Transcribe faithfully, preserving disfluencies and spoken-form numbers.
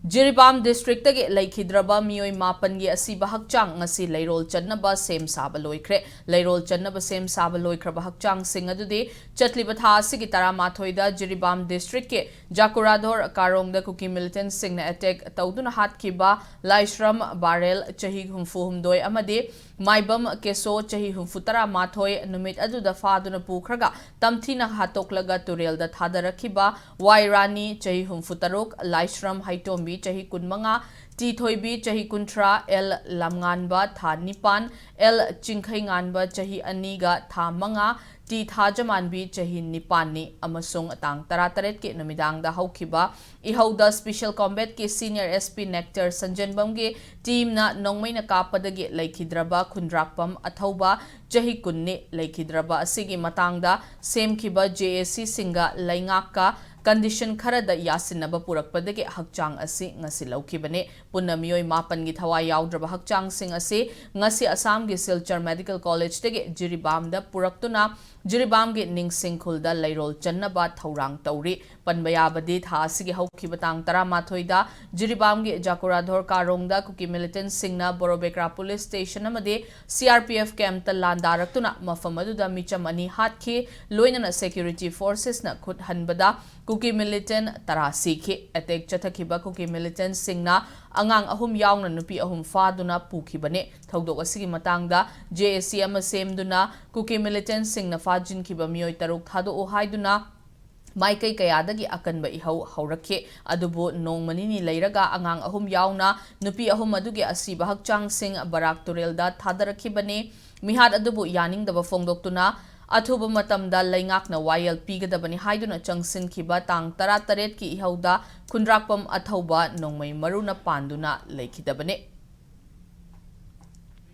ꯖꯤꯔꯤꯕꯥꯝ ꯗꯤꯁꯇ꯭ꯔꯤꯛꯇꯒꯤ ꯂꯩꯈꯤꯗ꯭ꯔꯕ ꯃꯤꯑꯣꯏ ꯃꯥꯄꯟꯒꯤ ꯑꯁꯤꯕ ꯍꯛꯆꯥꯡ ꯉꯁꯤ ꯂꯩꯔꯣꯜ ꯆꯟꯅꯕ ꯁꯦꯝ ꯁꯥꯕ ꯂꯣꯏꯈ꯭ꯔꯦ꯫ ꯂꯩꯔꯣꯜ ꯆꯟꯅꯕ ꯁꯦꯝ ꯁꯥꯕ ꯂꯣꯏꯈ꯭ꯔꯕ ꯍꯛꯆꯥꯡꯁꯤꯡ ꯑꯗꯨꯗꯤ ꯆꯠꯂꯤꯕ ꯊꯥ ꯑꯁꯤꯒꯤ ꯇꯔꯥꯃꯥꯊꯣꯏꯗ ꯖꯤꯔꯤꯕꯥꯝ ꯗꯤꯁꯇ꯭ꯔꯤꯛꯀꯤ ꯖꯥꯀꯨꯔꯥꯙꯣꯔ ꯀꯥꯔꯣꯡꯗ ꯀꯨꯀꯤ ꯃꯤꯂꯤꯇꯦꯟꯁꯤꯡꯅ ꯑꯦꯇꯦꯛ ꯇꯧꯗꯨꯅ ꯍꯥꯠꯈꯤꯕ ꯂꯥꯏꯁ꯭ꯔꯝ ꯕꯥꯔꯦꯜ, ꯆꯍꯤ ꯍꯨꯝꯐꯨ ꯍꯨꯝꯗꯣꯏ, ꯑꯃꯗꯤ ꯃꯥꯏꯕꯝ ꯀꯦꯁꯣ, ꯆꯍꯤ ꯍꯨꯝꯐꯨ ꯇꯔꯥꯃꯥꯊꯣꯏ, ꯅꯨꯃꯤꯠ ꯑꯗꯨꯗ ꯐꯥꯗꯨꯅ ꯄꯨꯈ꯭ꯔꯒ ꯇꯝꯊꯤꯅ ꯍꯥꯠꯇꯣꯛꯂꯒ ꯇꯨꯔꯦꯜꯗ ꯊꯥꯗꯔꯛꯈꯤꯕ ꯋꯥꯏ ꯔꯥꯅꯤ, ꯆꯍꯤ ꯍꯨꯝꯐꯨ ꯇꯔꯨꯛ, ꯂꯥꯏꯁ꯭ꯔꯝ ꯍꯩꯇꯣꯝꯕꯤ, ꯆꯍꯤ ꯀꯨꯟꯃꯉꯥ, ꯇꯤ ꯊꯣꯏꯕꯤ, ꯆꯍꯤ ꯀꯨꯟꯊ꯭ꯔꯥ, ꯑꯦꯜ ꯂꯝꯉꯥꯟꯕ, ꯊꯥ ꯅꯤꯄꯥꯟ, ꯑꯦꯜ ꯆꯤꯡꯈꯩꯉꯥꯟꯕ, ꯆꯍꯤ ꯑꯅꯤꯒ ꯊꯥ ꯃꯉꯥ, ꯇꯤ ꯊꯥꯖꯃꯥꯟꯕꯤ, ꯆꯍꯤ ꯅꯤꯄꯥꯟꯅꯤ, ꯑꯃꯁꯨꯡ ꯇꯥꯡ ꯇꯔꯥꯇꯔꯦꯠꯀꯤ ꯅꯨꯃꯤꯗꯥꯡꯗ ꯍꯧꯈꯤꯕ ꯏꯍꯧꯗ ꯁ꯭ꯄꯦꯁꯦꯜ ꯀꯣꯝꯕꯦꯠꯀꯤ ꯁꯤꯅꯤꯌꯔ ꯑꯦꯁ ꯄꯤ ꯅꯦꯛꯇꯔ ꯁꯟꯖꯦꯟꯕꯝꯒꯤ ꯇꯤꯝꯅ ꯅꯣꯡꯃꯩꯅ ꯀꯥꯞꯄꯗꯒꯤ ꯂꯩꯈꯤꯗ꯭ꯔꯕ ꯈꯨꯟꯗ꯭ꯔꯥꯛꯄꯝ ꯑꯊꯧꯕ, ꯆꯍꯤ ꯀꯨꯟꯅꯤ, ꯂꯩꯈꯤꯗ꯭ꯔꯕ ꯑꯁꯤꯒꯤ ꯃꯇꯥꯡꯗ ꯁꯦꯝꯈꯤꯕ ꯖꯦ ꯑꯦ ꯁꯤꯁꯤꯡꯒ ꯂꯩꯉꯥꯛꯀ ꯀꯟꯗꯤꯁꯟ ꯈꯔꯗ ꯌꯥꯁꯤꯟꯅꯕ ꯄꯨꯔꯛꯄꯗꯒꯤ ꯍꯛꯆꯥꯡ ꯑꯁꯤ ꯉꯁꯤ ꯂꯧꯈꯤꯕꯅꯤ꯫ ꯄꯨꯟꯅ ꯃꯤꯑꯣꯏ ꯃꯥꯄꯟꯒꯤ ꯊꯋꯥꯏ ꯌꯥꯎꯗ꯭ꯔꯕ ꯍꯛꯆꯥꯡꯁꯤꯡ ꯑꯁꯤ ꯉꯁꯤ ꯑꯁꯥꯝꯒꯤ ꯁꯤꯜꯆꯔ ꯃꯦꯗꯤꯀꯦꯜ ꯀꯣꯂꯦꯖꯇꯒꯤ ꯖꯤꯔꯤꯕꯥꯝꯗ ꯄꯨꯔꯛꯇꯨꯅ ꯖꯤꯔꯤꯕꯥꯝꯒꯤ ꯅꯤꯡꯁꯤꯡ ꯈꯨꯜꯗ ꯂꯩꯔꯣꯜ ꯆꯟꯅꯕ ꯊꯧꯔꯥꯡ ꯇꯧꯔꯤ꯫ ꯄꯟꯕ ꯌꯥꯕꯗꯤ, ꯊꯥ ꯑꯁꯤꯒꯤ ꯍꯧꯈꯤꯕ ꯇꯥꯡ ꯇꯔꯥꯃꯥꯊꯣꯏꯗ ꯖꯤꯔꯤꯕꯥꯝꯒꯤ ꯖꯥꯀꯨꯔꯥꯙꯣꯔ ꯀꯥꯔꯣꯡꯗ ꯀꯨꯀꯤ ꯃꯤꯂꯤꯇꯦꯟꯁꯤꯡꯅ ꯕꯣꯔꯣꯕꯦꯀ꯭ꯔꯥ ꯄꯨꯂꯤꯁ ꯁ꯭ꯇꯦꯁꯟ ꯑꯃꯗꯤ ꯁꯤ ꯑꯥꯔ ꯄꯤ ꯑꯦꯐ ꯀꯦꯝꯞꯇ ꯂꯥꯟꯗꯥꯔꯛꯇꯨꯅ ꯃꯐꯝ ꯑꯗꯨꯗ ꯃꯤꯆꯝ ꯑꯅꯤ ꯍꯥꯠꯈꯤ, ꯂꯣꯏꯅꯅ ꯁꯦꯀ꯭ꯌꯨꯔꯤꯇꯤ ꯐꯣꯔꯁꯦꯁꯅ ꯈꯨꯠ ꯍꯟꯕꯗ ꯀꯨꯀꯤ ꯃꯤꯂꯤꯇꯦꯟ ꯇꯔꯥ ꯁꯤꯈꯤ꯫ ꯑꯦꯇꯦꯛ ꯆꯠꯊꯈꯤꯕ ꯀꯨꯀꯤ ꯃꯤꯂꯤꯇꯦꯟꯁꯤꯡꯅ ꯑꯉꯥꯡ ꯑꯍꯨꯝ ꯌꯥꯎꯅ ꯅꯨꯄꯤ ꯑꯍꯨꯝ ꯐꯥꯗꯨꯅ ꯄꯨꯈꯤꯕꯅꯤ꯫ ꯊꯧꯗꯣꯛ ꯑꯁꯤꯒꯤ ꯃꯇꯥꯡꯗ ꯖꯦ ꯑꯦ ꯁꯤ ꯑꯃ ꯁꯦꯝꯗꯨꯅ ꯀꯨꯀꯤ ꯃꯤꯂꯤꯇꯦꯟꯁꯤꯡꯅ ꯐꯥꯖꯤꯟꯈꯤꯕ ꯃꯤꯑꯣꯏ ꯇꯔꯨꯛ ꯊꯥꯗꯣꯛꯎ ꯍꯥꯏꯗꯨꯅ ꯃꯥꯏꯀꯩ ꯀꯌꯥꯗꯒꯤ ꯑꯀꯟꯕ ꯏꯍꯧ ꯍꯧꯔꯛꯈꯤ꯫ ꯑꯗꯨꯕꯨ ꯅꯣꯡꯃ ꯅꯤꯅꯤ ꯂꯩꯔꯒ ꯑꯉꯥꯡ ꯑꯍꯨꯝ ꯌꯥꯎꯅ ꯅꯨꯄꯤ ꯑꯍꯨꯝ ꯑꯗꯨꯒꯤ ꯑꯁꯤꯕ ꯍꯛꯆꯥꯡꯁꯤꯡ ꯕꯔꯥꯛ ꯇꯨꯔꯦꯜꯗ ꯊꯥꯗꯔꯛꯈꯤꯕꯅꯤ꯫ ꯃꯤꯍꯥꯠ ꯑꯗꯨꯕꯨ ꯌꯥꯅꯤꯡꯗꯕ ꯐꯣꯡꯗꯣꯛꯇꯨꯅ ꯑꯊꯨꯕ ꯃꯇꯝꯗ ꯂꯩꯉꯥꯛꯅ ꯋꯥꯌꯦꯜ ꯄꯤꯒꯗꯕꯅꯤ ꯍꯥꯏꯗꯨꯅ ꯆꯪꯁꯤꯟꯈꯤꯕ ꯇꯥꯡ ꯇꯔꯥꯇꯔꯦꯠꯀꯤ ꯏꯍꯧꯗ ꯈꯨꯟꯗ꯭ꯔꯥꯛꯄꯝ ꯑꯊꯧꯕ ꯅꯣꯡꯃꯩ ꯃꯔꯨꯅ ꯄꯥꯟꯗꯨꯅ ꯂꯩꯈꯤꯗꯕꯅꯤ꯫